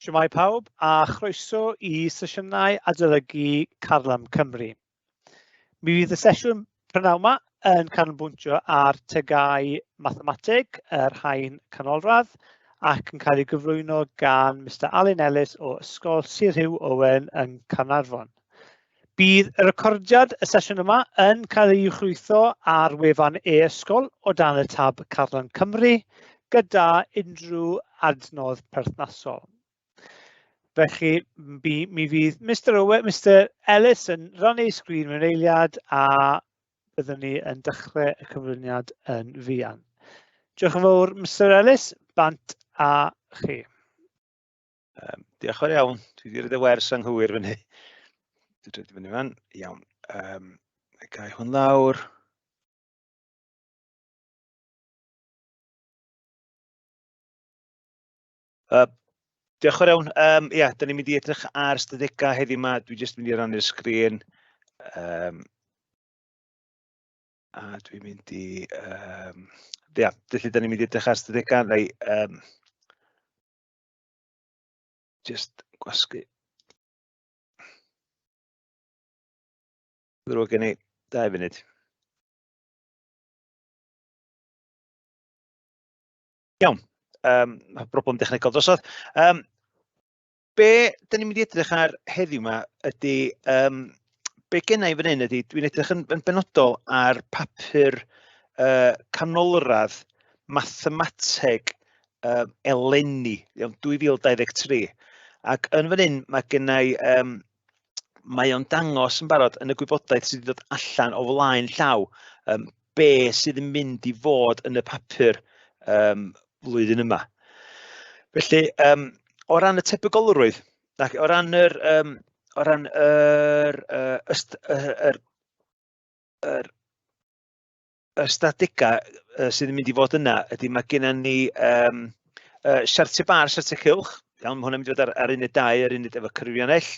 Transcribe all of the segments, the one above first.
Shwmae pawb a chroeso i sesiynau adolygu Carlam Cymru. Mi fydd y sesiwn prynawn yma yn canolbwyntio ar TGAU Mathemateg, yr haen canolradd, ac yn cael ei gyflwyno gan Mister Alun Ellis o Ysgol Syr Hugh Owen yng Nghaernarfon. Bydd y recordiad y sesiwn yma yn cael ei uwchlwytho ar wefan e-ysgol o dan y tab Carlam Cymru gyda unrhyw adnodd perthnasol. Felly, mi fydd Mister Owen, Mister Ellis yn rannu ei sgrin mewn eiliad a byddwn ni yn dechrau y cyflwyniad yn fuan. Diolch yn fawr, Mister Ellis, bant a chi. Diolch yn fawr iawn. Dwi wedi rhoi y wers anghywir fyny. Dwi'n rhaid i fyny fan. Iawn. Gael hwn lawr. Diolch yn fawr iawn. Ia, da ni'n mynd i edrych ar ystadegau heddiw yma. Dwi jyst mynd i rannu'r sgrin. A dwi'n mynd i... Ia, felly da ni'n mynd i edrych ar ystadegau. Neu, just gwasgu. Ddrwg gen i, 2 funud. Iawn, mae broblem dechnegol drosodd. Be dyn ni'n mynd i edrych ar heddiw yma ydy, be genna i fan hyn ydy, dwi'n edrych yn benodol ar papur canolradd mathemateg eleni, iawn, 2023. Ac yn fan hyn mae genna i, mae o'n dangos yn barod yn y gwybodaeth sydd wedi dod allan o flaen llaw, be sydd yn mynd i fod yn y papur flwyddyn yma. Felly, o ran y tebygolrwydd, ac o ran yr, o ran yr, yst-, yr, yr, ystadegau sydd yn mynd i fod yna ydy mae gennym ni siartiau bar, siartiau cylch, iawn, mae hwnna'n mynd i fod ar uned 2, ar uned efo cyfrifiannell.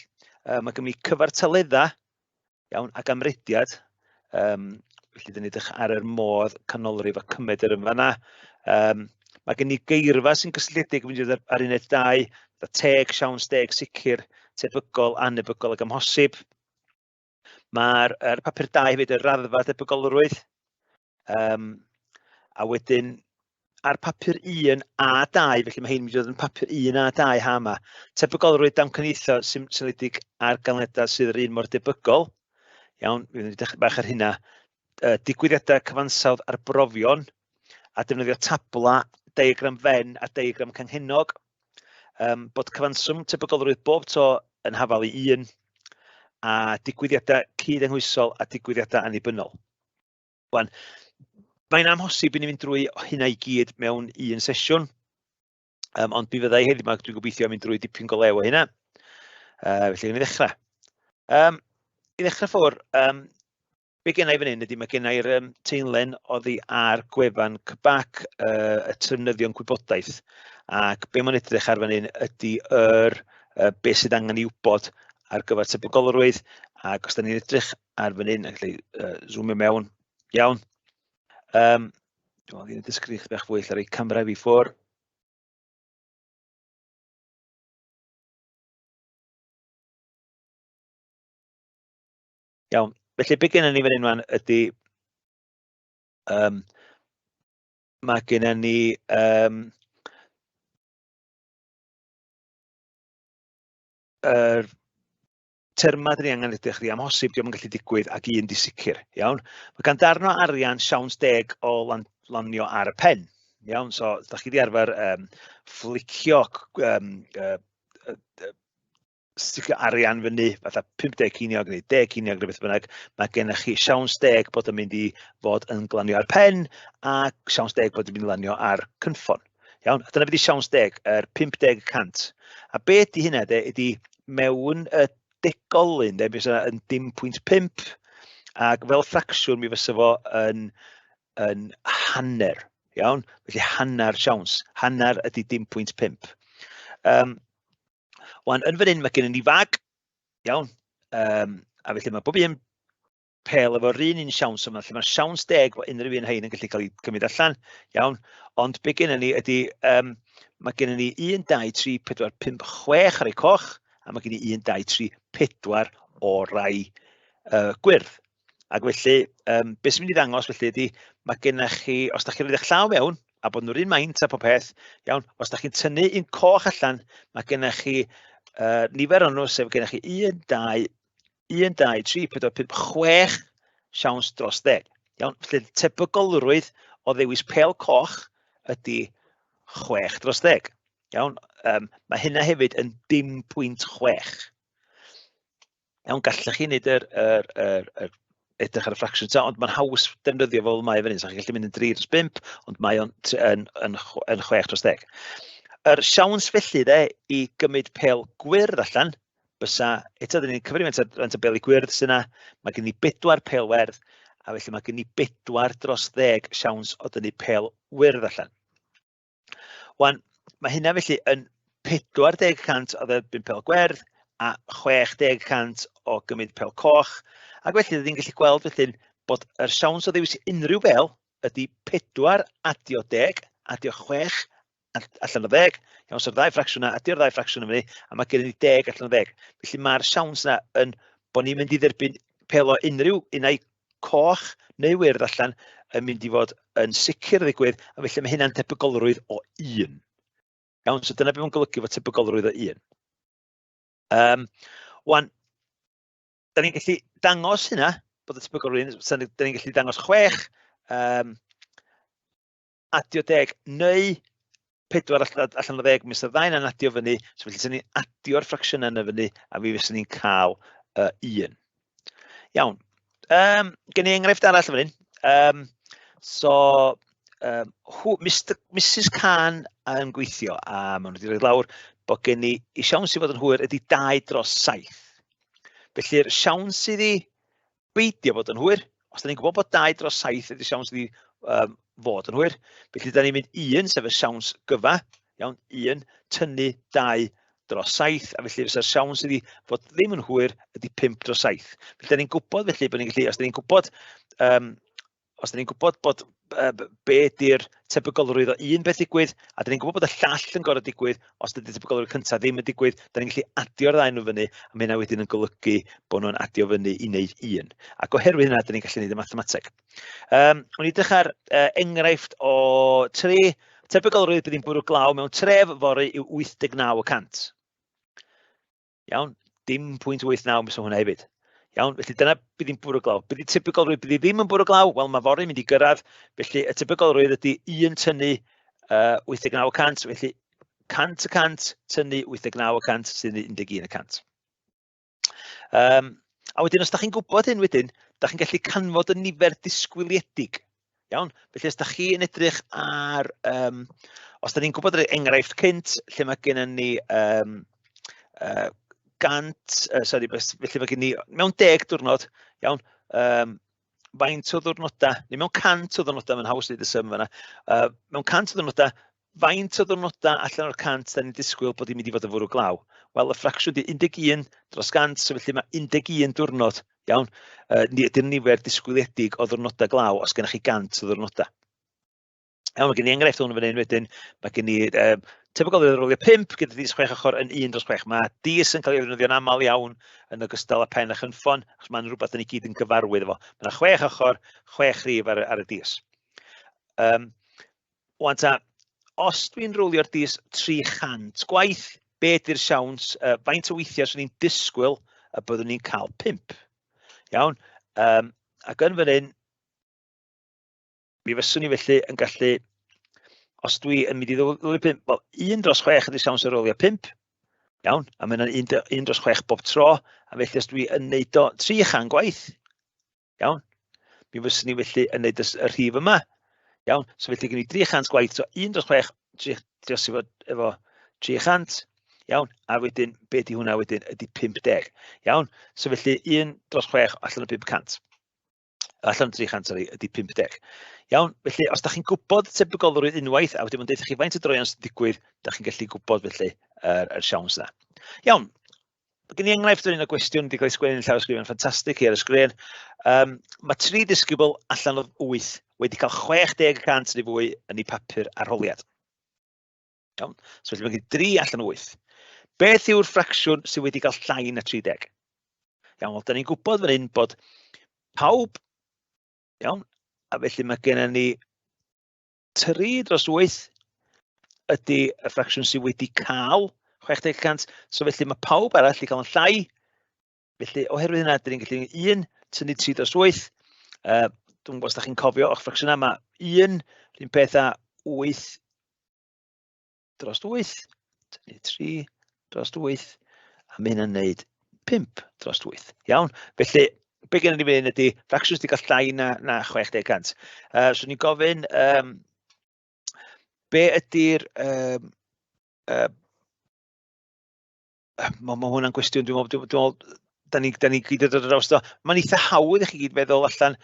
Mae gennym ni cyfartaleddau, iawn, ac amrediad. Felly, dyn ni edrych ar yr modd canolrif a cymedr yn fanna. Mae gen i geirfa sy'n gysylltiedig yn mynd i fod ar uned 2, fatha teg, siawns deg, sicr, tebygol, anebygol ac amhosib. Mae'r papur 2 hefyd y raddfa debygolrwydd. A wedyn ar papur 1 a 2, felly mae hein yn mynd i fod yn papur 1 a 2 ha yma. Tebygolrwydd damcaniaethol sy'n seiliedig ar ganlyniadau sydd yr un mor debygol. Iawn, mi fyddwn ni dechrau bach ar hynna. Digwyddiadau cyfansawdd ar brofion a defnyddio tabla, diagram Venn a diagram canghennog. Bod cyfanswm tebygolrwydd bob tro yn hafal i 1 a digwyddiadau cyd-anghwysol a digwyddiadau annibynnol. Wan, mae'n amhosib i ni fynd drwy hynna i gyd mewn un sesiwn, ond mi fyddai heddiw yma, dwi'n gobeithio mynd drwy dipyn go lew o hynna. Felly, gawn ni ddechrau. I ddechrau ffwr, be genna i fan hyn ydy mae genna i'r teimlen oddi ar gwefan CBAC, y trefnyddion gwybodaeth, ac be mae'n edrych ar fan hyn ydy yr be sydd angen i wybod ar gyfer tebygolrwydd, ac os da ni'n edrych ar fan hyn, ac allai zoomio mewn, iawn. Dwi'n meddwl i ddysgu chdi bach fwy, lle roi camera fi ffwr. Iawn, felly be gennym ni fan hyn wan ydy, mae gennym ni yr termau dyn ni angen edrych di amhosib, diolch yn gallu digwydd ac un di sicr, iawn. Mae gan darn o arian siawns deg o lanio ar y pen, iawn. So, da chi di arfer fflicio, sticio arian fyny, fatha 50 ceiniog neu 10 ceiniog neu beth bynnag, mae gennych chi siawns deg bod yn mynd i fod yn glanio ar pen a siawns deg bod yn mynd i lanio ar cynffon. Iawn, a dyna fydd i siawns deg, yr 50%. A be ydy hynna, de, ydy mewn y degolyn, de, fysa yn dim pwynt pump, ac fel ffracsiwn mi fysa fo yn hanner, iawn? Felly hanner siawns, hanner ydy dim pwynt pump. Wan, yn fan hyn mae gennym ni fag, iawn, a felly mae bob un pêl efo'r un siawns yma, lle mae siawns deg fo unrhyw un hein yn gallu cael ei cymryd allan, iawn, ond be gennym ni ydy, Mae gennym ni 1, 2, 3, 4, 5, 6 ar ei coch, a mae gen i 1, 2, 3, 4 o rai gwyrdd. Ac felly, beth sy'n mynd i ddangos felly ydy, mae gennych chi, os da chi'n rhoi eich llaw mewn, a bod nhw'r un maint a pob peth, iawn, os da chi'n tynnu un coch allan, mae gennych chi nifer o'n nhw, sef gennych chi 1, 2, 1, 2, 3, 4, 5, 6 siawns dros 10. Iawn, felly tebygolrwydd o ddewis pêl coch ydy 6 dros 10. Iawn, mae hynna hefyd yn dim pwynt 6. Iawn, gallech chi wneud yr, yr, yr, yr edrych ar y ffracsiwn ta, ond mae'n haws defnyddio fel mae fan hyn. So chi'n gallu mynd yn 3 dros 5, ond mae o'n yn, yn, yn 6 dros 10. Yr siawns felly de i gymryd pêl gwyrdd allan, bysa, eto dyn ni'n cyfri faint o beli gwyrdd sy'n yna, mae gen i bedwar pêl werdd, a felly mae gen i 4 dros 10 siawns o dynnu pêl wyrdd allan. Wan, mae hynna felly yn 40% o dderbyn pêl gwerdd a 60% o gymryd pêl coch. Ac felly, rydyn ni'n gallu gweld felly bod yr siawns o ddewis unrhyw bêl ydy 4 adio 10, adio 6 allan o 10. Iawn, so'r ddau ffracsiwn yna, adio'r ddau ffracsiwn yma, a mae gen i 10 allan o 10. Felly mae'r siawns yna yn bod ni'n mynd i dderbyn pêl o unrhyw unau coch neu wyrdd allan yn mynd i fod yn sicr o ddigwydd, a felly mae hynna'n tebygolrwydd o 1. Iawn, so dyna beth mae'n golygu fod tebygolrwydd o 1. Wan, da ni'n gallu dangos hynna, bod y tebygolrwydd, so da ni'n gallu dangos 6, adio 10 neu 4 allan o 10, mi fysa'r ddau yna'n adio fyny, so felly sy'n ni'n adio'r ffracsiynau yna fyny, a fi fyswn ni'n cael 1. Iawn. Gen i enghraifft arall fan hyn. So, Mr, Mrs Khan yn gweithio, a maen nhw wedi rhoi lawr bod gen i, i siawns i fod yn hwyr ydy 2 dros 7. Felly'r siawns iddi beidio bod yn hwyr, os da ni'n gwybod bod 2 dros 7 ydy siawns iddi fod yn hwyr, felly da ni'n mynd 1, sef y siawns gyfa, iawn, 1, tynnu 2 dros 7, a felly fysa'r siawns iddi fod ddim yn hwyr ydy 5 dros 7. Felly da ni'n gwybod felly bod ni'n gallu, os da ni'n gwybod, os da ni'n gwybod bod be ydy'r tebygolrwydd o un beth digwydd, a da ni'n gwybod bod y llall yn gorfod digwydd, os dydy'r tebygolrwydd cyntaf ddim yn digwydd, da ni'n gallu adio'r ddau nhw fyny, a mae hynna wedyn yn golygu bod nhw'n adio fyny i wneud un. Ac oherwydd hynna, da ni'n gallu gwneud y mathemateg. O'n i edrych ar enghraifft o 3, tebygolrwydd bydd hi'n bwrw glaw mewn tref fory yw 89%. Iawn, dim pwynt 89 mis o hwnna hefyd. Iawn, felly dyna bydd hi'n bwrw glaw. Bydd hi tebygolrwydd bydd hi ddim yn bwrw glaw? Wel, mae fory mynd i gyrraedd, felly y tebygolrwydd ydy 1 tynnu 89%, felly 100% tynnu 89% sy'n 11%. A wedyn, os da chi'n gwybod hyn wedyn, da chi'n gallu canfod y nifer disgwyliedig. Iawn? Felly os da chi yn edrych ar, os da ni'n gwybod yr enghraifft cynt, lle mae gennym ni gant, sorry, felly mae gen ni mewn 10 diwrnod, iawn, faint o ddiwrnodau, neu mewn 100 o ddiwrnodau, mae'n haws wneud y sum fan'na, mewn 100 o ddiwrnodau, faint o ddiwrnodau allan o'r 100 da ni'n disgwyl bod hi'n mynd i fod yn fwrw glaw? Wel, y ffracsiwn di 11 dros 100, so felly mae 11 diwrnod, iawn, ydy'r nifer disgwyliedig o ddiwrnodau glaw os gennych chi 100 o ddiwrnodau. Iawn, mae gen i enghraifft hwn fan hyn wedyn, mae gen i tebygol o rolio 5 gyda dis 6 ochr yn 1 dros 6. Mae dis yn cael ei ddefnyddio'n aml iawn yn ogystal â pen a chynffon, achos mae'n rhywbeth ni gyd yn gyfarwydd efo. Mae yna 6 ochr, 6 rhif ar y dis. Wan ta, os dwi'n rowlio'r dis 300 gwaith, be ydy'r siawns, faint o weithiau swn i'n disgwyl y byddwn ni'n cael 5? Iawn, ac yn fan hyn, mi fyswn i felly yn gallu, os dwi yn mynd i rowlio 5, wel, 1 dros 6 ydy'r siawns o rowlio 5, iawn, a mae hynna'n 1 dros 6 bob tro, a felly os dwi yn neud o 300 gwaith, iawn, mi fyswn ni felly yn neud y rhif yma, iawn, so felly gen i 300 gwaith, so 1 dros 6, 3, dros efo 300, iawn, a wedyn, be di hwnna wedyn, ydy 50, iawn, so felly 1 dros 6 allan o 500, allan o 300, sorry, ydy 50. Iawn, felly os da chi'n gwybod tebygolrwydd unwaith, a wedyn mae'n deutha chi faint o droeon sy'n digwydd, da chi'n gallu gwybod felly yr siawns yna. Iawn, mae gen i enghraifft o'r un o gwestiwn wedi cael ei sgwennu'n llawysgrifen ffantastig ar y sgrin. Mae 3 disgybl allan o 8 wedi cael 60% neu fwy yn eu papur arholiad. Iawn? So felly mae gen i 3 allan o 8. Beth yw'r ffracsiwn sydd wedi cael llai na 30? Iawn, wel, da ni'n gwybod fan hyn bod pawb, iawn, a felly mae gennym ni 3 dros 8 ydy y ffracsiwn sydd wedi cael 60%, so felly mae pawb arall wedi cael yn llai. Felly, oherwydd hynna, dyn ni'n gallu 1 tynnu 3 dros 8. Dwi'n gwybod os da chi'n cofio o'ch ffracsiynau, mae 1 rhywun peth â 8 dros 8, tynnu 3 dros 8, a mae hynna'n neud 5 dros 8. Iawn? Felly, be gen i fan hyn ydy ffracsiwn sydd wedi cael llai na, na 60 cant. So ni'n gofyn, be ydy'r um, mae ma hwnna'n gwestiwn, dwi'n meddwl, dwi meddwl, da ni, da ni gyd yn dod ar draws do. Mae'n eitha hawdd i chi gyd feddwl allan,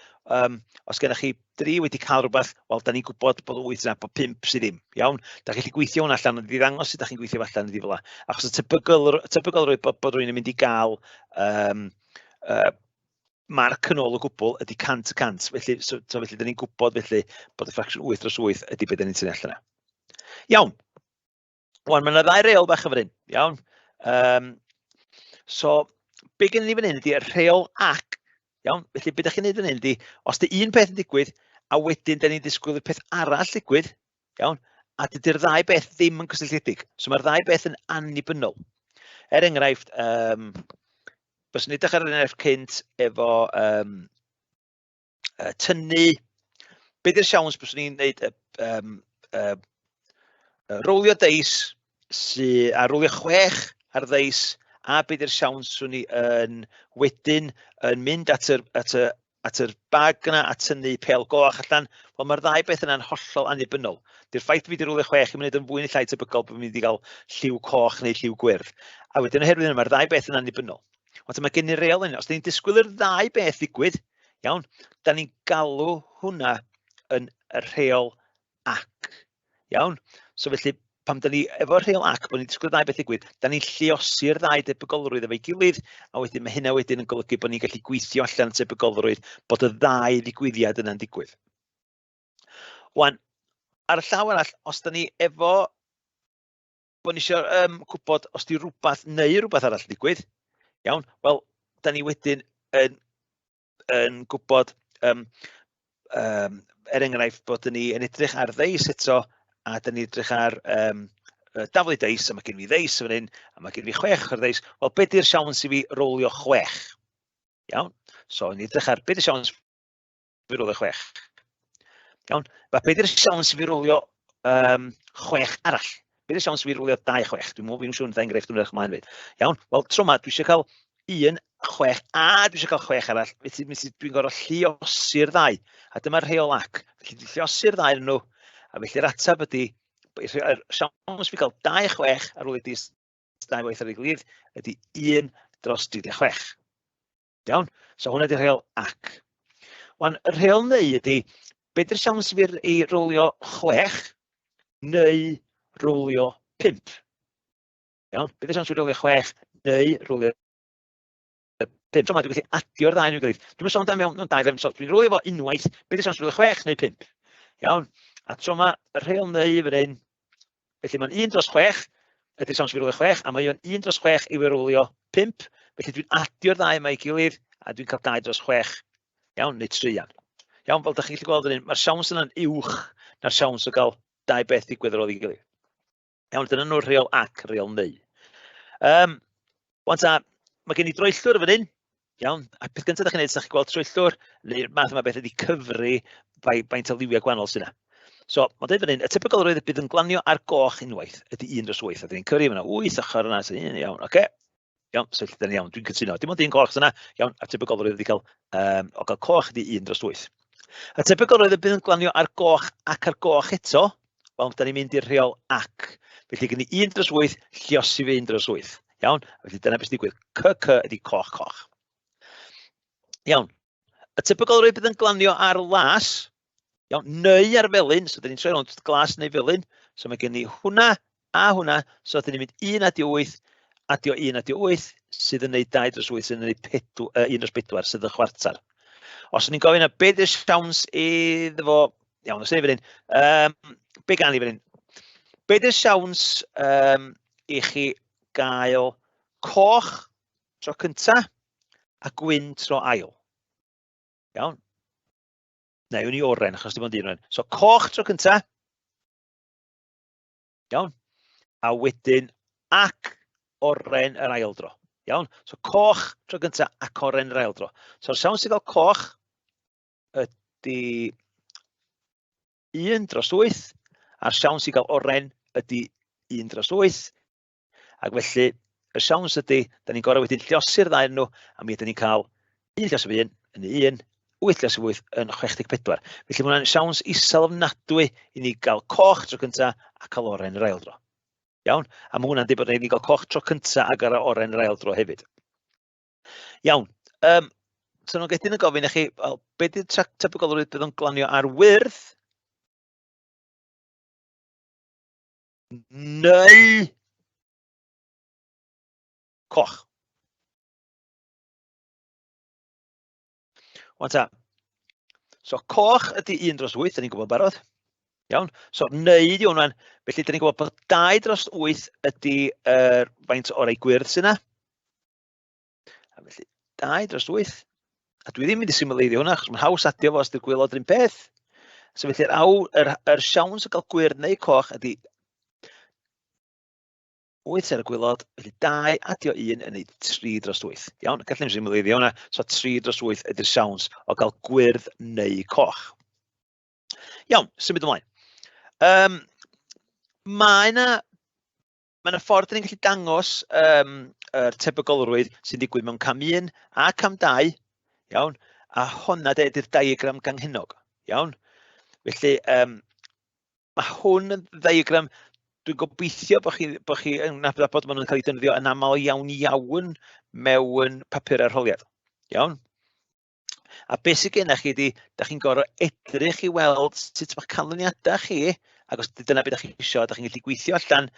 os gennych chi dri wedi cael rhywbeth, wel, da ni'n gwybod bod 8 yna, bod 5 sydd ddim, iawn? Da chi'n gallu gweithio hwnna allan, ond i ddangos sut da chi'n gweithio allan ydi fel 'na. Achos y tebygol, tebygolrwydd bod, bod rhywun yn mynd i gael marc yn ôl o gwbl ydy 100%. Felly, so, so felly, da ni'n gwybod felly bod y ffracsiwn 8 dros 8 ydy beth da ni'n tynnu allan yna. Iawn. Wan, mae yna ddau reol bach yn fan hyn, iawn? So, be gen ni fan hyn ydy rheol ac, iawn? Felly, be da chi'n neud fan hyn ydy, os dy un peth yn digwydd, a wedyn da ni'n disgwyl i'r peth arall digwydd, iawn? A dydy'r ddau beth ddim yn gysylltiedig. So mae'r ddau beth yn annibynnol. Er enghraifft, byswn i'n edrych ar yr enghraifft cynt efo tynnu, be di'r siawns byswn i'n neud rowlio deis sy, a rowlio 6 ar ddeis, a be di'r siawns swn i yn wedyn yn mynd at yr, at y, at yr bag yna a tynnu pêl goch allan. Wel, mae'r ddau beth yna'n hollol annibynnol. Di'r ffaith fi wedi rowlio 6 yn mynd yn fwy neu llai tebygol bod fi'n mynd i gael lliw coch neu lliw gwyrdd. A wedyn oherwydd hynny, mae'r ddau beth yn annibynnol. Ond mae gen i reol yn, os da ni'n disgwyl i'r ddau beth ddigwydd, iawn, da ni'n galw hwnna yn y rheol ac. Iawn? So felly, pam da ni efo'r rheol ac, bod ni'n disgwyl ddau beth ddigwydd, da ni'n lluosi'r ddau debygolrwydd efo'i gilydd, a wedyn mae hynna wedyn yn golygu bod ni'n gallu gweithio allan y tebygolrwydd bod y ddau ddigwyddiad yna'n digwydd. Wan, ar y llaw arall, os da ni efo bod ni eisiau gwybod os di rhywbeth neu rhywbeth arall yn digwydd, iawn, wel, da ni wedyn yn, yn gwybod, er enghraifft, bod ni yn edrych ar ddeis eto, a da ni'n edrych ar daflu deis, a mae gen fi ddeis fan hyn, a mae gen fi 6 ar ddeis. Wel, be di'r siawns i fi rowlio 6? Iawn, so ni'n edrych ar be di'r siawns fi rowlio 6. Iawn, mae be di'r siawns i fi rowlio 6 arall? Be di'r siawns i fi rowlio 2 6? Dwi'n meddwl fi'n siŵr yn enghraifft yn edrych ymlaen fyd. Iawn, wel tro yma dwi eisiau cael 1 6 a dwi eisiau cael 6 arall, felly dwi'n gorfod lluosi'r ddau. A dyma'r rheol ac. Felly dwi'n lluosi'r ddau yn nhw, a felly'r ateb ydy, yr siawns fi cael 2 6 ar ôl i dis 2 waith ar ei gilydd ydy 1 dros 36. Iawn? So hwnna ydy'r rheol ac. Wan, y rheol neu ydy, be di'r siawns i fi i rowlio 6 neu rowlio 5? Iawn? Be di'r siawns i fi rowlio 6 neu rowlio 5? So dwi'n gallu adio'r ddau nhw'n gilydd. Dwi'n sôn amdano mewn dau lefn, so dwi'n rowlio fo unwaith, be di'r siawns i rowlio 6 neu 5? Iawn? A tro yma, y rheol neu fan hyn, felly mae'n 1 dros 6, ydy'r siawns i fi rowlio 6, a mae o'n 1 dros 6 i fi rowlio 5, felly dwi'n adio'r ddau yma i gilydd, a dwi'n cael 2 dros 6, iawn, neu 3. Iawn, fel ydych chi'n gallu gweld yn hyn, mae'r siawns yna'n uwch na'r siawns o gael dau beth digwydd ar ôl ei gilydd. Iawn, dyna nhw'r rheol ac rheol neu. Wan ta, mae gen i droellwr fan hyn, iawn, a peth gyntaf ydych chi'n neud, os ydych chi'n gweld troellwr, neu'r math yma beth ydy cyfri faint o liwiau gwahanol sydd yna. So, mae'n dweud fan hyn, y tebygolrwydd y bydd yn glanio ar goch unwaith ydy 1 dros 8, a dyn ni'n cyfri, mae yna 8 ochr yna, sy'n un, iawn, oce. Okay. Iawn, so felly, iawn, dwi'n cytuno. Dim ond un coch sy'n yna, iawn, a tebygolrwydd ydy cael, o gael coch ydy 1 dros 8. Y tebygolrwydd y bydd yn glanio ar goch ac ar goch eto, wel, da ni'n mynd i'r rheol ac. Felly, gen i 1 dros 8, lliosi fi 1 dros 8. Iawn, felly dyna beth sy'n digwydd. C, C ydy coch, coch. Iawn, y tebygolrwydd bydd yn glanio ar las, iawn, neu ar felyn, so dyn ni'n troi rownd glas neu felyn, so mae gen i hwnna a hwnna, so dyn ni'n mynd 1 adio 8, adio 1 adio 8, sydd yn neud 2 dros 8, sydd yn neud 1 dros 4, sydd yn chwarter. Os ni'n gofyn, be di'r siawns iddo fo, iawn, os ni'n fan hyn, be gan i fan hyn? Be di'r siawns um, i chi gael coch tro cynta a gwyn tro ail? Iawn. Neu, wn i oren, achos dim ond un oren. So, coch tro cynta. Iawn. A wedyn ac oren yr ail dro. Iawn. So, coch tro cynta ac oren yr ail dro. So'r siawns i gael coch ydy 1 dros 8, a'r siawns i gael oren ydy 1 dros 8, ac felly y siawns ydy, da ni'n gorau wedyn lliosi'r ddau nhw, a mi ydyn ni'n cael 1 llios 1 yn 1, 8 llios 8 yn 64. Felly mae hwnna'n siawns isel ofnadwy i ni gael coch tro cyntaf a cael oren yr ail dro. Iawn? A mae hwnna'n dweud bod rhaid i ni gael coch tro cyntaf ac ar oren yr ail dro hefyd. Iawn. Um, so nhw'n wedyn yn gofyn i chi, well, be di'r tebygolrwydd bydd o'n glanio ar wyrdd? Neu coch. Wan ta. So coch ydy 1 dros 8, da ni'n gwybod barod. Iawn? So neu ydy hwnna'n, felly da ni'n gwybod bod 2 dros 8 ydy er, faint o'r ei gwyrdd sy'n yna. A felly 2 dros 8. A dwi ddim mynd i symleiddio hwnna, achos mae'n haws adio fo os ydy'r gwylod yr un peth. So felly'r aw, yr, yr siawns o gael gwyrdd neu coch ydy 8 ar y gwylod, felly 2 adio 1 yn neud 3 dros 8. Iawn, gallwn ni symleiddio hwnna, so 3 dros 8 ydy'r siawns o gael gwyrdd neu coch. Iawn, symud ymlaen. Um, mae yna Mae yna ffordd dyn ni'n gallu dangos um, yr tebygolrwydd sy'n digwydd mewn cam 1 a cam 2, iawn, a honna de ydy'r diagram ganghennog, iawn. Felly, um, mae hwn yn ddiagram dwi'n gobeithio bod chi, bod chi yn nabod maen nhw'n cael eu defnyddio yn aml iawn iawn mewn papur arholiad. Iawn? A beth sydd gennych chi ydy, da chi'n gorfod edrych i weld sut mae canlyniadau chi, ac os dyna beth da chi eisiau, da chi'n gallu gweithio allan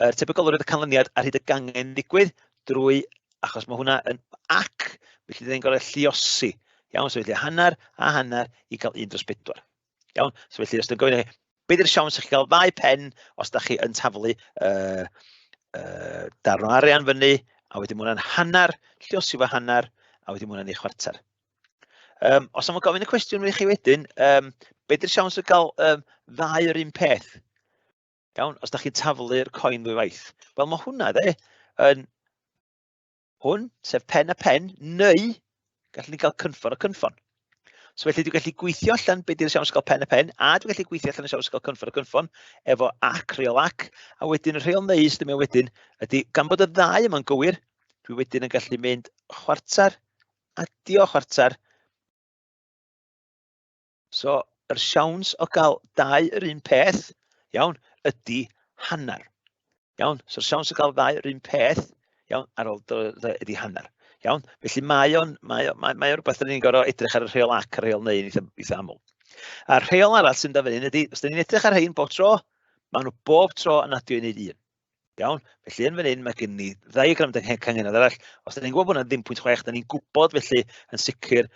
yr tebygolrwydd y canlyniad ar hyd y gangen ddigwydd drwy, achos mae hwnna yn ac, felly da ni'n gorfod lluosi. Iawn, so felly hanner a hanner i gael 1 dros 4. Iawn, so felly os dwi'n gofyn i chi, be di'r siawns i chi gael ddau pen os da chi yn taflu darn o arian fyny, a wedyn mae hwnna'n hanner, lluosi fo hanner, a wedyn mae hwnna'n ei chwarter. Um, os am gofyn y cwestiwn i chi wedyn, um, be di'r siawns o gael um, ddau o'r un peth? Iawn, os da chi'n taflu'r coin ddwy waith. Wel, mae hwnna dde yn hwn, sef pen a pen, neu gallwn ni gael cynffon a cynffon. So felly dwi'n gallu gweithio allan beth yw'r siawns o gael pen a pen, a dwi'n gallu gweithio allan y siawns o gael cynffon a cynffon efo ac, rheol ac, a wedyn y rheol neu sydd yn wedyn ydy, gan bod y ddau yma'n gywir, dwi wedyn yn gallu mynd chwarter, adio chwarter. So, yr siawns o gael dau yr un peth, iawn, ydy hanner. Iawn, so'r siawns o gael ddau yr un peth, iawn, ar ôl ydy hanner. Iawn, felly mae o'n, mae, mae, mae o'n rhywbeth da ni'n gorfod edrych ar y rheol ac y rheol neu yn eitha, eitha aml. A'r rheol arall sy'n da fan hyn ydy, os da ni'n edrych ar rhain bob tro, maen nhw bob tro yn adio i wneud un. Iawn, felly yn fan hyn mae gen ni ddiagram canghennod arall. Os da ni'n gwybod bod hwnna'n ddim pwynt 6, da ni'n gwybod felly yn sicr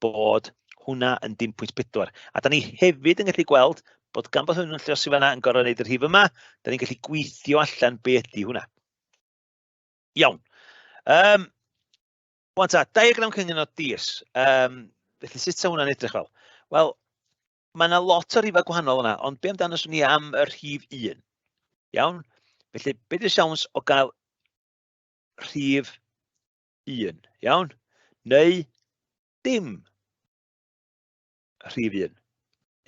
bod hwnna yn dim pwynt 4. A da ni hefyd yn gallu gweld bod gan bod hwn yn lluosi fanna yn gorfod gwneud y rhif yma, da ni'n gallu gweithio allan be ydy hwnna. Iawn. Um, Wan ta, diagram canghennod dis. Um, felly sut sa hwnna'n edrych fel? Wel, mae yna lot o rifau gwahanol yna, ond be amdano swn i am y rhif 1? Iawn? Felly, be di'r siawns o gael rhif 1? Iawn? Neu dim rhif 1.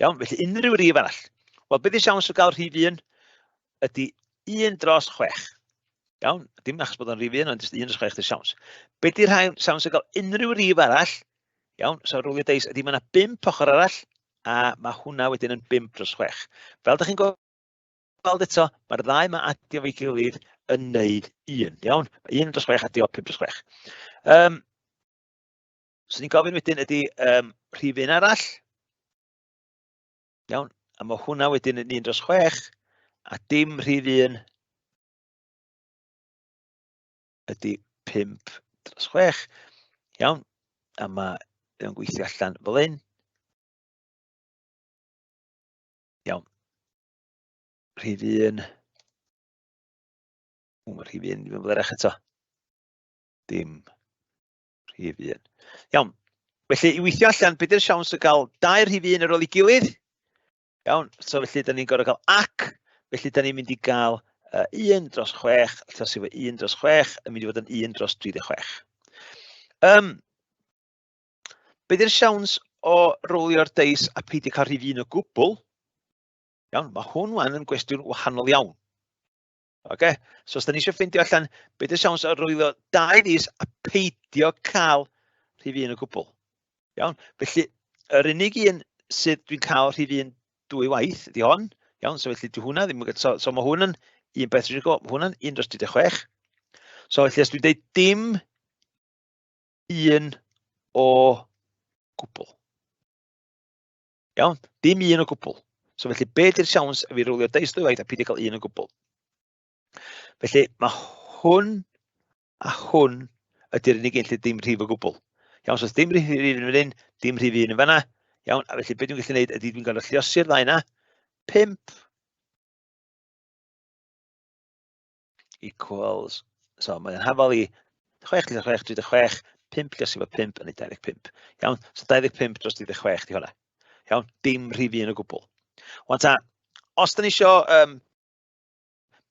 Iawn? Felly, unrhyw rif arall. Wel, be di'r siawns o gael rhif 1? Ydy 1 dros 6. Iawn? Dim achos bod o'n rhif 1, ond jyst 1 dros 6 di'r siawns. Be di'r siawns o gael unrhyw rif arall? Iawn, so rowlio deis ydy mae yna 5 ochr arall, a mae hwnna wedyn yn 5 dros 6. Fel ydych chi'n gweld eto, mae'r ddau yma adio fo'i gilydd yn neud 1. Iawn, mae 1 dros 6 adio 5 dros 6. Um, so ni'n gofyn wedyn ydy um, rhif un arall. Iawn, a mae hwnna wedyn yn 1 dros 6, a dim rhif 1 ydy 5 dros 6. Iawn, a mae o'n gweithio allan fel hyn. Iawn. Rhif 1. O, mae rhif 1 ddim yn flerach eto. Dim rhif 1. Iawn. Felly, i weithio allan, beth yw'r siawns o gael dau rhif 1 ar ôl ei gilydd? Iawn, so felly, da ni'n gorfod cael ac, felly da ni'n mynd i gael 1 dros 6, allan efo 1 dros 6, yn mynd i fod yn 1 dros 36. Be di'r siawns o rolio'r deis a peidio cael rhif 1 o gwbl? Iawn, mae hwn wan yn gwestiwn wahanol iawn. Okay? So os da ni eisiau ffeindio allan be di'r siawns o rolio dau ddis a peidio cael rhif 1 o gwbl. Iawn, felly yr unig un sydd dwi'n cael rhif 1 dwy waith ydy hon. Iawn, so felly dwi hwnna ddim yn... So, so mae hwn yn un beth dwi'n gwybod, mae hwnna'n 1 dros 36. So felly os dwi'n dweud dim un o gwbl. Iawn? Dim un o gwbl. So felly, be di'r siawns i fi rowlio deis ddwywaith a peidio cael un o gwbl? Felly, mae hwn a hwn ydy'r unig un lle dim rhif o gwbl. Iawn, so dim rhif un yn fan hyn, dim rhif un yn fanna. Iawn, a felly beth dwi'n gallu gwneud ydy dwi'n gorfod lluosi'r ddau yna. 5 equals, so mae'n hafal i 6 6 36, 5 lluosi efo 5 yn ei 25. Iawn, so 25 dros 36 di hwnna. Iawn, dim rhif un o gwbl. Wan ta, os da ni isio,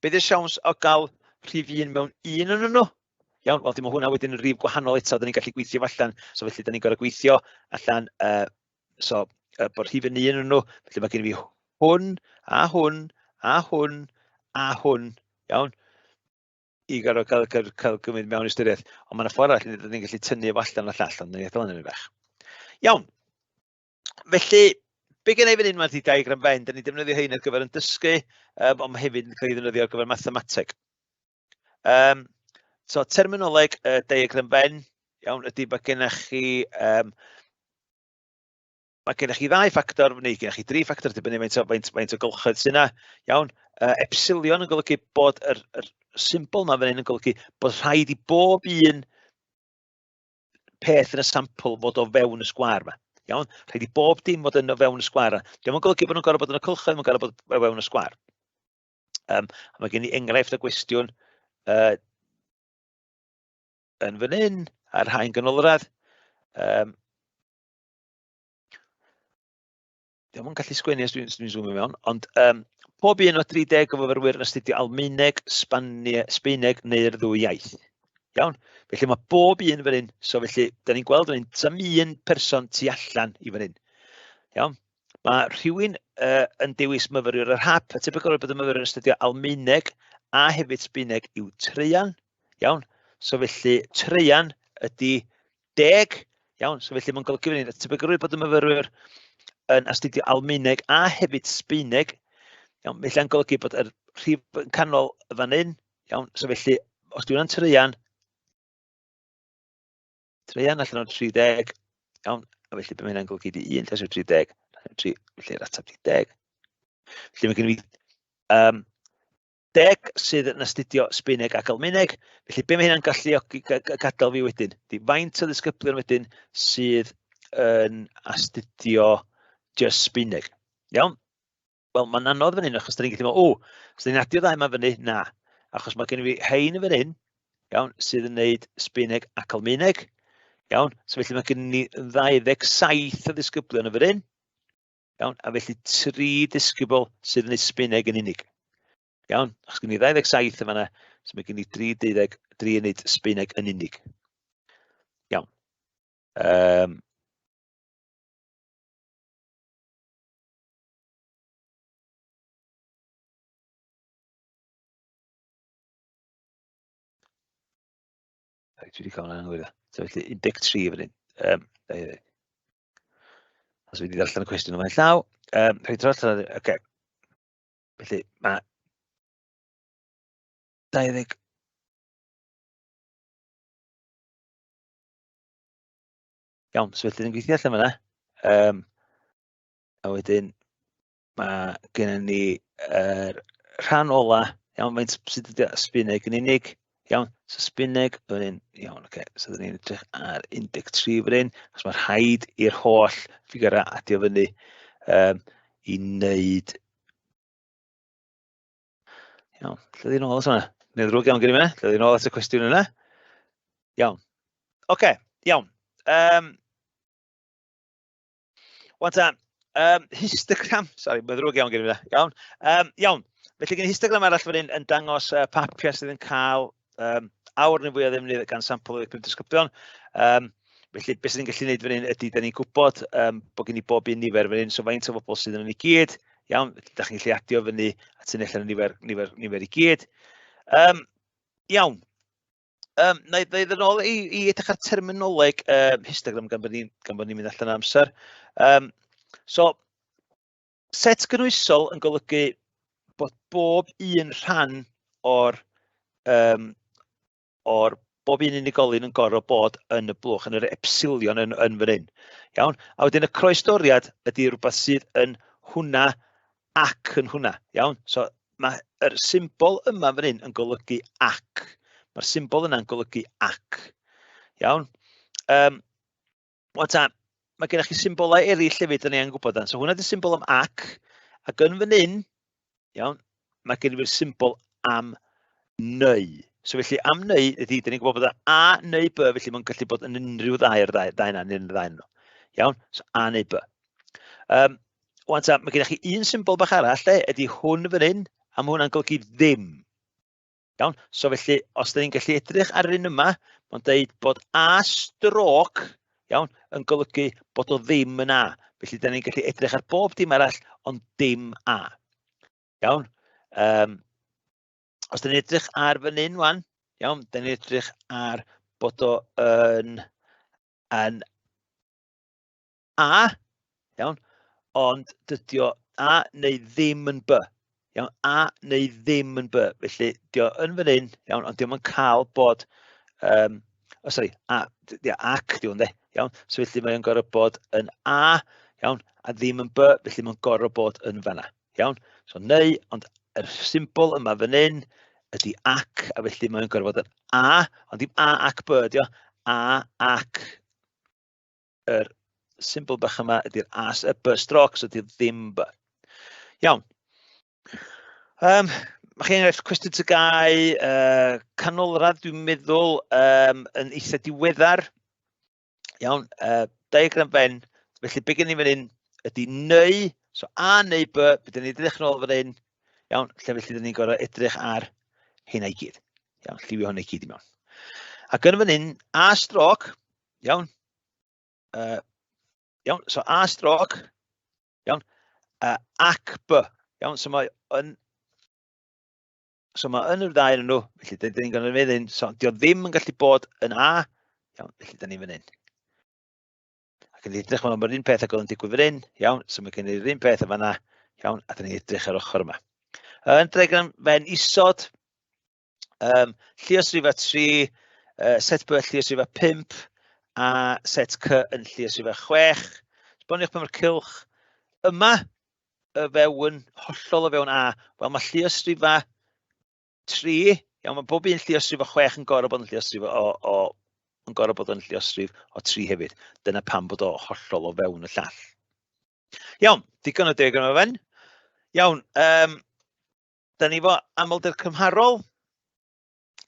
be di'r siawns o gael rhif un mewn un yn nhw? Iawn, wel, dim hwnna wedyn yn rhif gwahanol eto, da ni'n gallu gweithio allan. So felly, da ni'n gorfod gweithio allan, so, bod rhif yn un yn nhw. Felly mae gen i fi hwn, a hwn, a hwn, a hwn, iawn, i gorfod cael gymryd mewn ystyriaeth. Ond mae yna ffordd arall, ni'n gallu tynnu efo allan o'r llall, ond ni'n gadael hynny'n fach. Iawn, felly, be gen i fan hyn mae diagram Venn, da ni'n defnyddio hyn ar gyfer yn dysgu, ond mae hefyd yn cael ei ddefnyddio ar gyfer mathemateg. So, terminoleg diagram Venn, iawn, ydy bod gennych chi, mae gennych chi ddau ffactor, neu gennych chi dri ffactor, dibynnu faint o gylchoedd sy'n yna, iawn. Epsilon yn golygu bod yr symbol yma fan hyn yn golygu bod rhaid i bob un peth yn y sampl fod o fewn y sgwâr yma. Iawn, rhaid i bob dim fod yn o fewn y sgwâr yma. Dio'm yn golygu bod nhw'n gorfod bod yn y cylchoedd, mae'n gorfod bod o fewn y sgwâr. A mae gen i enghraifft o gwestiwn yn fan hyn, ar haen ganolradd. Dio'm yn gallu sgwennu os dwi'n zoomio mewn, ond pob un o 30 o fyfyrwyr yn astudio Almaeneg, Sbaeneg neu'r ddwy iaith. Iawn? Felly mae bob un fan hyn, so felly, da ni'n gweld fan hyn, does 'am un person tu allan i fan hyn. Iawn? Mae rhywun yn dewis myfyriwr yr hap, a tebygol bod y myfyriwr yn astudio Almaeneg a hefyd Sbaeneg yw traean. Iawn? So felly, traean ydy 10, iawn, so felly mae'n golygu fan hyn, y tebygolrwydd bod y myfyrwyr yn astudio Almaeneg a hefyd Sbaeneg, iawn, felly yn golygu bod yr rhif yn canol fan hyn, iawn, so felly, os di hwnna'n traean, traean allan o'r 30, iawn, a felly be mae hynna'n golygu di 1 lles o'r 30, 3, felly'r ateb di 10. Felly mae gen i fi 10 sydd yn astudio Sbaeneg ac Almaeneg. Felly be mae hynna'n galluogi gadael fi wedyn? Di faint o ddisgyblion wedyn sydd yn astudio just Sbaeneg. Iawn? Wel, mae'n anodd fan hyn achos da ni'n gallu meddwl, o, os da ni'n adio ddau yma fyny, na. Achos mae gen i fi hein fan hyn, iawn, sydd yn neud Sbaeneg ac Almaeneg. Iawn, so felly mae gen i 27 o ddisgyblion yn fan hyn. Iawn, a felly 3 disgybl sydd yn neud Sbaeneg yn unig. Iawn, achos gen i 27 yn fanna, so mae gen i 33 yn neud Sbaeneg yn unig. Iawn. Reit, dwi wedi cael hwnna'n anghywir. So felly 13 fan hyn. Os fi wedi darllen y cwestiwn yma llaw. Rhaid dros allan, oce. Okay. Felly mae 20... Iawn, so felly ni'n gweithio allan fan'na. A wedyn mae gennym ni yr rhan ola, iawn, faint sydd wedi Sbaeneg yn unig, iawn, so Sbaeneg, fan hyn, iawn, oce, okay. So dyn ni'n edrych ar 13 fan hyn, achos mae rhaid i'r holl ffigurau adio fyny i wneud, iawn, lle ddyn nhw'n ôl yma? Neu ddrwg iawn gen i fyna. Dod i'n ôl at y cwestiwn yna. Iawn. Oce, okay, iawn. Wan ta, histogram, sorry, mae'n ddrwg iawn gen i fyna. Iawn. Iawn. Felly gen i histogram arall fan hyn yn dangos papiau sydd yn cael awr neu fwy o ddefnydd gan sampl o 5 disgyblion. Felly, beth sydd ni'n gallu gwneud fan hyn ydy, da ni'n gwybod bod gen i bob un nifer fan hyn, so faint o bobl sydd yn i gyd. Iawn, da chi'n gallu adio fyny a tynnu allan y nifer, nifer, nifer i gyd. Iawn. Na i ddod yn ôl i edrych ar terminoleg histogram gan bod ni'n mynd allan o amser. So, set gynhwysol yn golygu bod bob un rhan o'r, o'r bob un unigolyn yn gorfod bod yn y blwch, yn yr epsilion yn fan hyn. Iawn? A wedyn y croestoriad ydy rhywbeth sydd yn hwnna ac yn hwnna. Iawn? So mae'r symbol yma fan hyn yn golygu ac. Mae'r symbol yna'n golygu ac. Iawn? Wan ta, mae gennych chi symbolau eraill hefyd, da ni angen gwybod dan. So hwnna 'di symbol am ac, ac yn fan hyn, iawn, mae gen i fi'r symbol am neu. So felly am neu ydy, da ni'n gwybod bod A neu B, felly mae'n gallu bod yn unrhyw ddau o'r ddau, ddau yna, neu yn y ddau nhw. Iawn, so A neu B. Wan ta, mae gennych chi un symbol bach arall, de, ydy hwn fan hyn, a mae hwnna'n golygu ddim. Iawn, so felly, os da ni'n gallu edrych ar yr un yma, mae'n deud bod A stroke, iawn, yn golygu bod o ddim yn A. Felly, da ni'n gallu edrych ar bob dim arall, ond dim A. Iawn. Os da ni'n edrych ar fan hyn, wan, iawn, da ni'n edrych ar bod o yn A, iawn, ond dydy o A neu ddim yn B. Iawn, A neu ddim yn B. Felly, dio yn fan hyn, iawn, ond dio'm yn cael bod, oh, sorry, A, ia, ac di hwn de, iawn. So felly mae o'n gorfod bod yn A, iawn, a ddim yn B, felly mae'n gorfod bod yn fanna, iawn. So neu, ond yr symbol yma fan hyn ydy ac, a felly mae'n gorfod bod yn A, ond dim A ac B ydi o, A ac yr symbol bach yma ydy'r A, y B stroke, so ydy'r ddim B. Iawn. Mae chi enghraifft cwestiwn TGAU, canolradd dwi'n meddwl, yn eitha diweddar. Iawn, diagram Venn. Felly be gen i fan hyn ydy neu, so A neu B, be dyn ni'n edrych yn ôl fan hyn, iawn, lle felly dyn ni'n gorfod edrych ar hynna i gyd. Iawn, lliwio hwnna i gyd i mewn. Ac yn fan hyn, A stroke, iawn, iawn, so A stroke, iawn, ac B, iawn, so mae yn, so mae yn yr ddau yn nhw, felly dyn ni'n gorfod mynd hyn, so dio ddim yn gallu bod yn A, iawn, felly dyn ni'n fan hyn. Ac yn edrych, mae'r un peth ag oedd yn digwydd fan hyn, iawn, so mae gen i'r un peth yn fanna, iawn, a dyn ni'n edrych ar ochr yma. Yn diagram Venn isod, lluosrifau 3, set B lluosrifau 5, a set C yn lluosrifau 6. Esboniwch pan mae'r cylch yma y fewn, hollol o fewn A. Wel, mae lluosrifau 3, iawn, mae bob un lluosrif o 6 yn gorfod bod yn lluosrif o, o, yn gorfod bod yn lluosrif o 3 hefyd. Dyna pam bod o hollol o fewn y llall. Iawn, digon o diagram o Venn. Iawn, da ni efo amlder cymharol.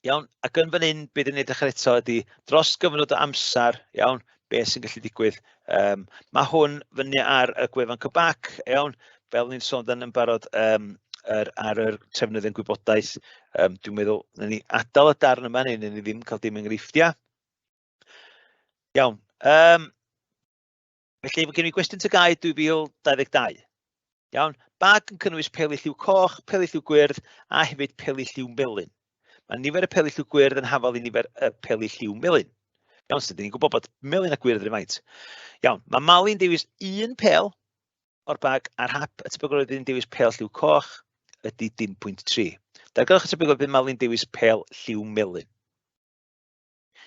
Iawn, ac yn fan hyn, be dyn ni'n edrych ar eto ydy dros gyfnod o amser, iawn, beth sy'n gallu digwydd. Mae hwn fyny ar y gwefan Cybac, iawn, fel ni'n sôn amdano yn barod, ar yr trefnydd yn gwybodaeth. Dwi'n meddwl, nawn ni adael y darn yma, neu nawn ni ddim cael dim enghreifftiau. Iawn. Felly, mae gen i gwestiwn TGAU 2022. Iawn, bag yn cynnwys peli lliw coch, peli lliw gwyrdd a hefyd peli lliw melyn. Mae nifer y peli lliw gwyrdd yn hafal i nifer y peli lliw melyn. Iawn, so dyn ni'n gwybod bod melyn a gwyrdd yr un faint. Iawn, mae Mali'n dewis un pel o'r bag ar hap, y tebygolrwydd bydd yn dewis pel lliw coch ydy dim pwynt tri. Darganwch y tebygolrwydd bydd Mali'n dewis pel lliw melyn.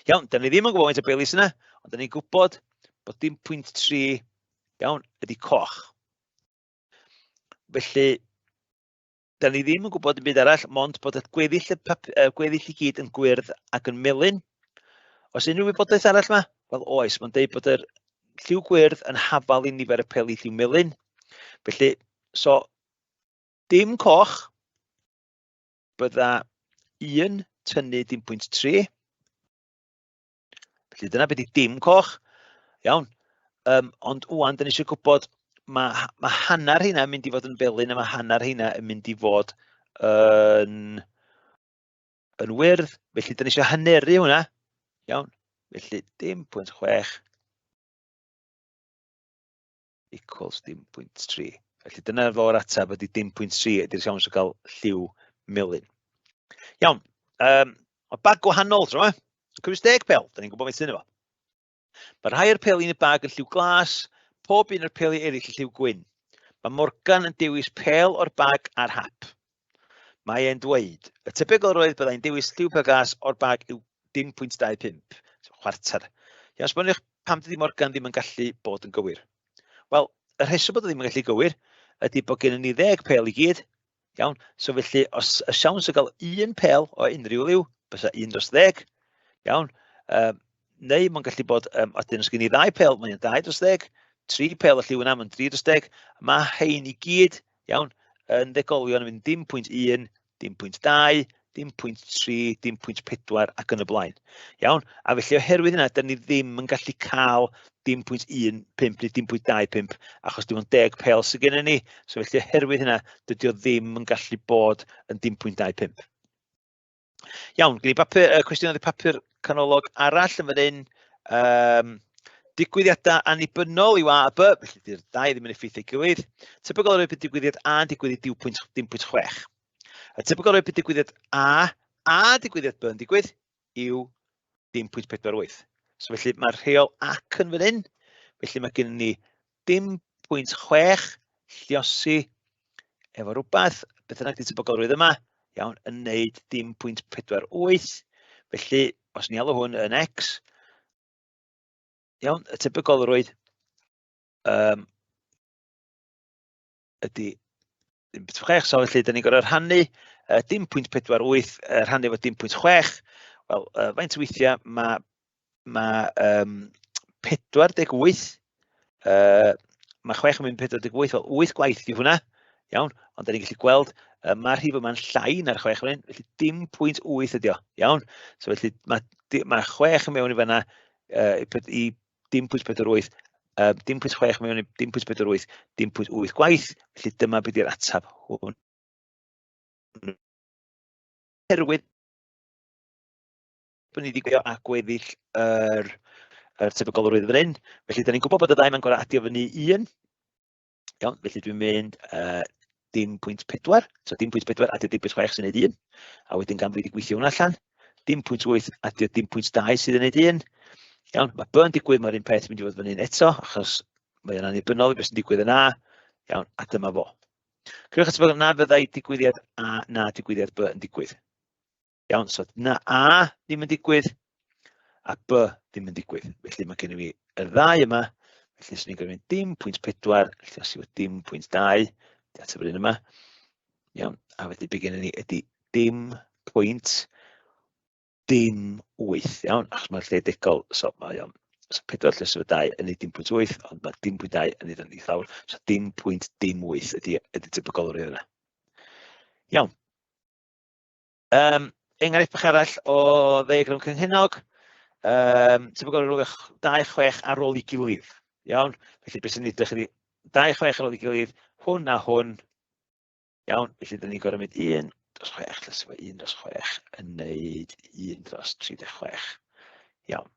Iawn, da ni ddim yn gwybod faint o beli sy'n yna, ond da ni'n gwybod bod dim pwynt tri, iawn, ydy coch. Felly, da ni ddim yn gwybod dim byd arall, mond bod y gweddill, y pap, y gweddill i gyd yn gwyrdd ac yn melyn. Oes unrhyw wybodaeth arall yma? Wel oes, mae'n deud bod yr lliw gwyrdd yn hafal i nifer y peli lliw melyn. Felly, so, dim coch, bydda 1 tynnu dim pwynt 3. Felly dyna beth i dim coch. Iawn. Ond wwan, da ni eisiau gwybod, mae hanner heina yn mynd i fod yn felyn a mae hanner heina yn mynd i fod yn wyrdd. Felly da ni eisiau haneru hwnna. Iawn. Felly dim pwynt 6 equals dim pwynt 3. Felly dyna fo'r ateb ydy dim pwynt 3 ydy'r siawns o gael lliw melyn. Iawn. Mae bag gwahanol tro yma. Cynnwys 10 pel, da ni'n gwybod beth sy'n efo. Mae rhai o'r peli yn y bag yn lliw glas, pob un o'r peli eraill yn lliw gwyn. Mae Morgan yn dewis pel o'r bag ar hap. Mae e'n dweud, y tebygolrwydd byddai'n dewis lliw pel glas o'r bag yw dim pwynt 25, so chwarter. Iawn, sboniwch pam dydy Morgan ddim yn gallu bod yn gywir. Wel, y rheswm bod o ddim yn gallu gywir ydy bod gennym ni 10 pel i gyd. Iawn, so felly os y siawns o gael un pel o unrhyw liw, bysa 1 dros 10, iawn, neu mae'n gallu bod, wedyn os gen i ddau pel, mae'n 2 dros 10, 3 pel y lliw yna, mae'n 3 dros 10, mae hein i gyd, iawn, yn ddegolion yn mynd dim pwynt 1, dim pwynt 2, dim pwynt 3, dim pwynt 4 ac yn y blaen. Iawn, a felly oherwydd hynna, da ni ddim yn gallu cael dim pwynt 1, 5 neu dim pwynt 2, 5, achos dim ond 10 pel sydd gennym ni. So felly oherwydd hynna, dydy o ddim yn gallu bod yn dim pwynt 2, 5. Iawn, gen i bapur, cwestiwn oedd y papur canolog arall yn fan hyn. Digwyddiadau annibynnol yw A a B, felly dydy'r ddau ddim yn effeithio ei gilydd. Tebygol o bydd digwyddiad A yn digwydd i dim pwynt chwech. Y tebygol o bydd digwyddiad A a digwyddiad B yn digwydd yw dim pwynt pedwar wyth. So felly mae'r rheol ac yn fan hyn, felly mae gennym ni dim pwynt chwech lliosi efo rhywbeth, beth bynnag di tebygolrwydd yma, iawn, yn neud dim pwynt pedwar wyth. Felly, os ni alw hwn yn X, iawn, y tebygolrwydd ydy dim pwynt chwech, so felly da ni'n gorfod rhannu dim pwynt pedwar wyth, rhannu efo dim pwynt chwech. Wel, faint o weithiau mae 48, mae 6 yn mynd 48, wel 8 gwaith ydi hwnna, iawn, ond da ni'n gallu gweld, mae'r rhif yma'n llai na'r 6 fan hyn, felly dim pwynt wyth ydi o, iawn. So felly mae 6 yn mewn i fanna, i dim pwynt pedwar wyth, dim pwynt chwech mewn i dim pwynt pedwar wyth, dim pwynt wyth gwaith, felly dyma beth yw'r ateb hwn. Oherwydd bod ni wedi gweithio a gweddill yr tebygolrwydd fan hyn, felly da ni'n gwybod bod y ddau ma'n gorau adio fyny 1. Iawn, felly dwi'n mynd dim pwynt pedwar, so dim pwynt pedwar adio dim pwynt chwech sy'n neud 1, a wedyn gan fi wedi gweithio hwnna allan, dim pwynt wyth adio dim pwynt dau sydd yn neud 1. Iawn, mae B yn digwydd, mae'r un peth yn mynd i fod fan hyn eto, achos mae o'n annibynnol i beth sy'n digwydd yn A. Iawn, a dyma fo. Crëwch atebol na fyddai digwyddiad A na digwyddiad B yn digwydd. Iawn, so na A ddim yn digwydd, a B ddim yn digwydd. Felly mae gennym fi y ddau yma, felly swn i'n gwneud dim pwynt pedwar, felly os yw dim pwynt dau, di ateb yr un yma. Iawn, a felly be gennym ni ydy dim pwynt dim wyth, iawn, achos mae'r lle degol, so mae o'n so 4 lle sef 2 yn neud dim pwynt wyth, ond mae dim pwynt dau yn neud o'n i lawr, so dim pwynt dim wyth ydy tebygolrwydd yna. Iawn. Enghraifft bach arall o ddiagram cynhennog, tebygolrwydd 2 6 ar ôl ei gilydd. Iawn, felly beth sy'n edrych ydy 2 6 ar ôl ei gilydd, hwn a hwn. Iawn, felly dyn ni'n gorfod mynd 1 dros 6, lle sef 1 dros 6 yn neud 1 dros 36. Iawn.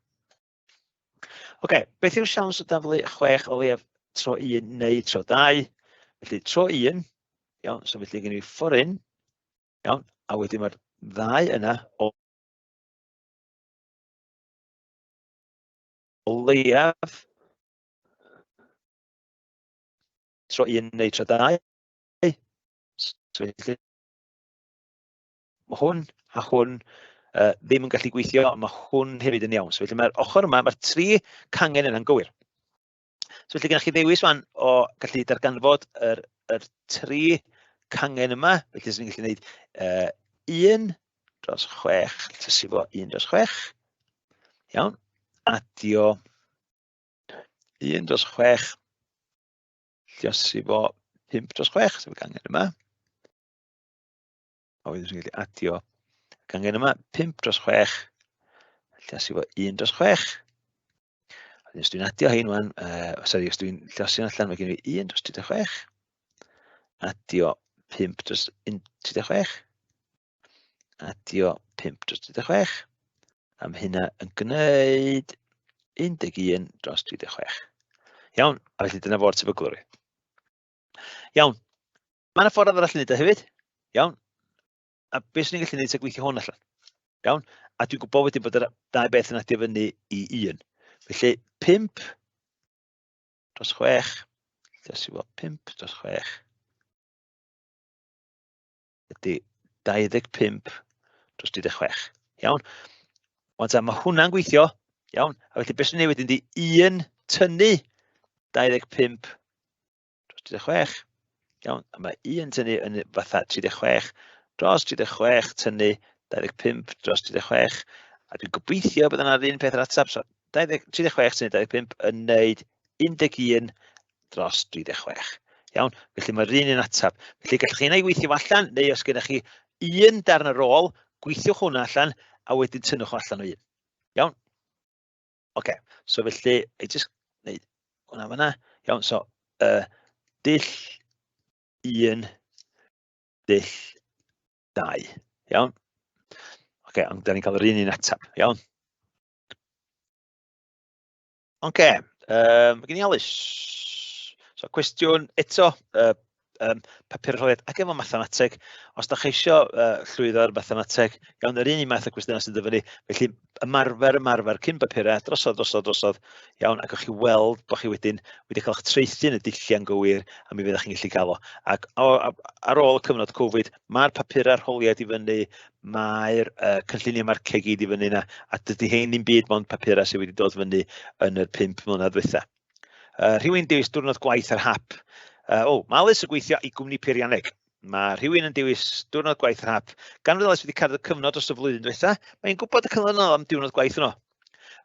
Oce, beth yw'r siawns o daflu 6 o leiaf tro 1 neu tro 2? Felly tro 1, iawn, so felly gen i ffordd un, iawn, a wedyn mae'r ddau yna o leiaf tro 1 neu tro 2. So felly mae hwn a hwn ddim yn gallu gweithio, ond mae hwn hefyd yn iawn. So felly mae'r ochr yma, mae'r tri cangen yna'n gywir. So felly gennych chi ddewis wan o gallu darganfod yr tri cangen yma. Felly swn i'n gallu gwneud 1 dros 6, llysu fo 1 dros 6. Iawn, adio 1 dros 6, lluosi fo 5 dros 6, sef y gangen yma. A wedyn swn i'n gallu adio Gangen yma, 5 dros 6, lliosi fo 1 dros 6. A os dwi'n adio hein wan, sori, os dwi'n lliosi allan, mae gen i 1 dros 36, adio 5 dros 36, adio 5 dros 36, a mae hynna yn gwneud 11 dros 36. Iawn, a felly dyna fo'r tebygolrwydd. Iawn, mae yna ffordd arall i wneud o hefyd. Iawn, a beth sy'n ni'n gallu gwneud sy'n gweithio hwn allan. Iawn, a dwi'n gwybod wedyn bod yr ddau beth yn adio fyny i 1. Felly 5 dros 6, lle sy'n weld 5 dros 6, ydy 25 dros 36. Iawn? Wan ta, mae hwnna'n gweithio. Iawn? A felly beth sy'n ei wedyn di 1 tynnu 25 dros 36. Iawn? A mae 1 tynnu yn fatha 36 dros 36 tynnu 25 dros 36. A dwi'n gobeithio bod yna'r un peth yr ateb. So 20, 36 tynnu 25 yn neud 11 dros 36. Iawn? Felly mae'r un un ateb. Felly gallwch chi yna i weithio allan, neu os gennych chi un darn ar ôl, gweithiwch hwnna allan, a wedyn tynnwch allan o un. Iawn? Oce, okay. So felly, i just wneud hwnna fanna. Iawn, so dull 1, dull 2. Iawn? Oce, okay, ond da ni'n cael yr un un ateb. Iawn? Oce, mae gen i Alice. So, cwestiwn eto, papur arholiad ac efo mathemateg. Os da chi eisiau llwyddo ar mathemateg, iawn, yr un un math o cwestiynau sy'n dyfynnu. Felly, ymarfer, ymarfer, cyn bapurau, drosodd, drosodd, drosodd, iawn, ac o'ch chi weld bod chi wedyn wedi cael eich traethu yn y dulliau'n gywir, a mi fyddech chi'n gallu gael o. Ac o, ar ôl y cyfnod Covid, mae'r papurau arholiad i fyny, mae'r cynlluniau marciau gyd i fyny yna, a dydy hein ddim byd mond papurau sydd wedi dod fyny yn yr 5 mlynedd ddiwetha. Rhywun dewis diwrnod gwaith ar hap. O, mae Alice yn gweithio i gwmni peirianneg. Mae rhywun yn dewis diwrnod gwaith ar hap. Gan fod Alice wedi cadw cyfnod dros y flwyddyn diwetha, mae'n gwybod y canlynol am diwrnod gwaith yno.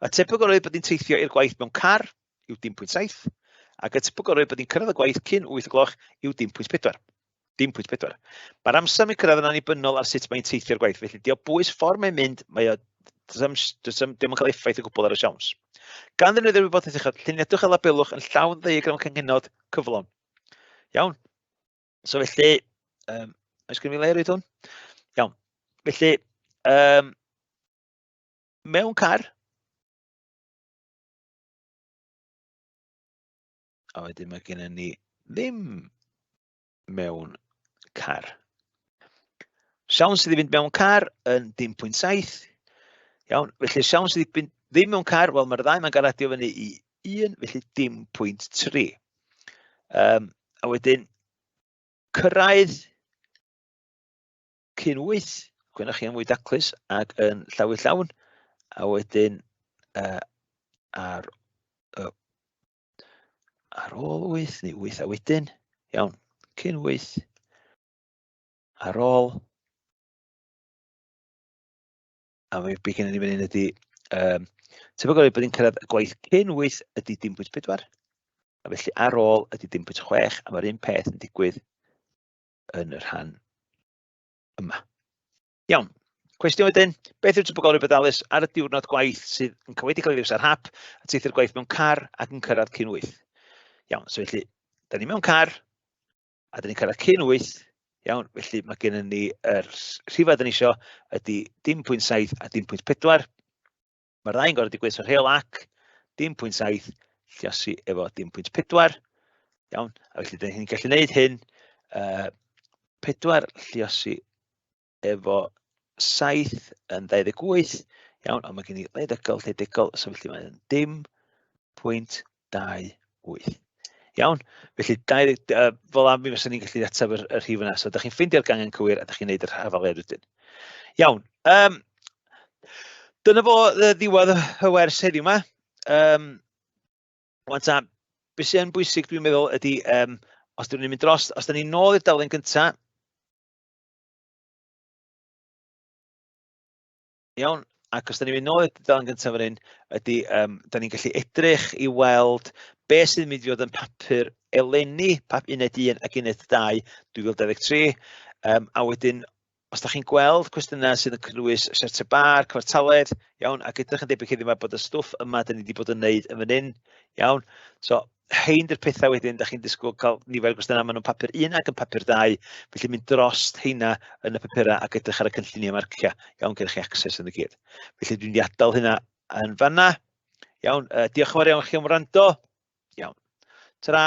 Y tebygolrwydd bod hi'n teithio i'r gwaith mewn car yw dim pwynt 7, ac y tebygolrwydd bod hi'n cyrraedd y gwaith cyn 8 o gloch yw dim pwynt 4. Dim pwynt 4. Mae'r amser mae'n cyrraedd yn annibynnol ar sut mae'n teithio'r gwaith, felly di o bwys ffordd mae'n mynd, mae o does dim yn cael effaith o gwbl ar y siawns. Gan ddefnyddio'r wybodaeth uchod, lluniadwch a labelwch yn llawn ddeuagram cynghennod cyflawn. Iawn. So felly, oes gen i le i roid hwn? Iawn. Felly, mewn car, a wedyn mae gennym ni ddim mewn car. Siawns sydd i fynd mewn car yn dim pwynt 7. Iawn, felly siawns sydd i fynd ddim mewn car, wel mae'r ddau mae'n garadio fyny i 1, felly dim pwynt 3. A wedyn cyrraedd cyn 8, gwynwch chi yn fwy daclus ac yn llawy llawn, a wedyn ar ar ôl 8 neu 8 a wedyn, iawn, cyn 8, ar ôl, a mae be gen i fan hyn ydy, tebygol bod ni'n cyrraedd y gwaith cyn 8 ydy dim pwynt 4, a felly ar ôl ydy dim pwynt 6, a mae'r un peth yn digwydd yn y rhan yma. Iawn. Cwestiwn wedyn, beth yw'r tebygolrwydd bod Alice ar y diwrnod gwaith sydd yn wedi cael ei ddewis ar hap a teithio'r gwaith mewn car ac yn cyrraedd cyn 8? Iawn, so felly, da ni mewn car a da ni'n cyrraedd cyn 8. Iawn, felly mae gennym ni yr rhifau da ni isio ydy dim pwynt 7 a dim pwynt 4. Mae'r ddau'n gorfod digwydd, so rheol ac dim pwynt 7 lliosi efo dim pwynt 4. Iawn, a felly da ni'n gallu gwneud hyn, 4 lliosi efo 7 yn 28, iawn, ond mae gen i le degol, lle degol, so felly mae'n dim pwynt 28. Iawn, felly dau, fel am mi fysa ni'n gallu ateb yr rhif yna. So, da chi'n ffeindio'r gangen cywir a da chi'n neud yr hafaliad wedyn. Iawn, dyna fo ddiwedd y wers heddiw yma. Wan ta, beth sy'n bwysig dwi'n meddwl ydy, os dyn ni'n mynd dros, os dyn ni'n nôl i'r dalen gynta, iawn, ac os da ni'n mynd nôl i'r dudalen gyntaf fan hyn, ydy, da ni'n gallu edrych i weld be sydd yn mynd i fod yn papur eleni, pap uned 1 ac uned 2 2023, a wedyn Os da chi'n gweld cwestiynau sydd yn cynnwys siarter bar, cyfartaledd, iawn, ac edrych yn debyg heddiw yma bod y stwff yma dyn ni wedi bod yn neud yn fan hyn, iawn. So, hein di'r pethau wedyn, da chi'n disgwyl cael nifer o gwestiynau, maen nhw'n papur 1 ac yn papur 2, felly mynd dros heina yn y papurau ac edrych ar y cynlluniau marciau, iawn, gyda chi access yn y gyd. Felly dwi'n di adael hynna yn fanna. Iawn, diolch yn fawr iawn chi am wrando. Iawn. Ta-ra!